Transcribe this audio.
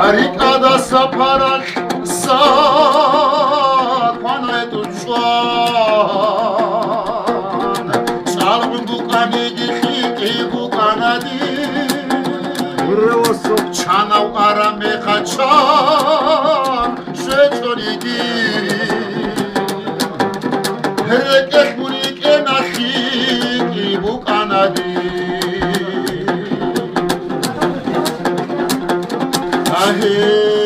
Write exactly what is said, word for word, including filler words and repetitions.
РикӀкӀадаса паракьса кванай тӀучӀван, чӀалгӀун букӀаниги лъикӀи букӀана дир. Гуревасухъ чанав араб мехачан щвечӀониги. РекӀелъ мун рикӀкӀена лъикӀи букӀана дир. Агье.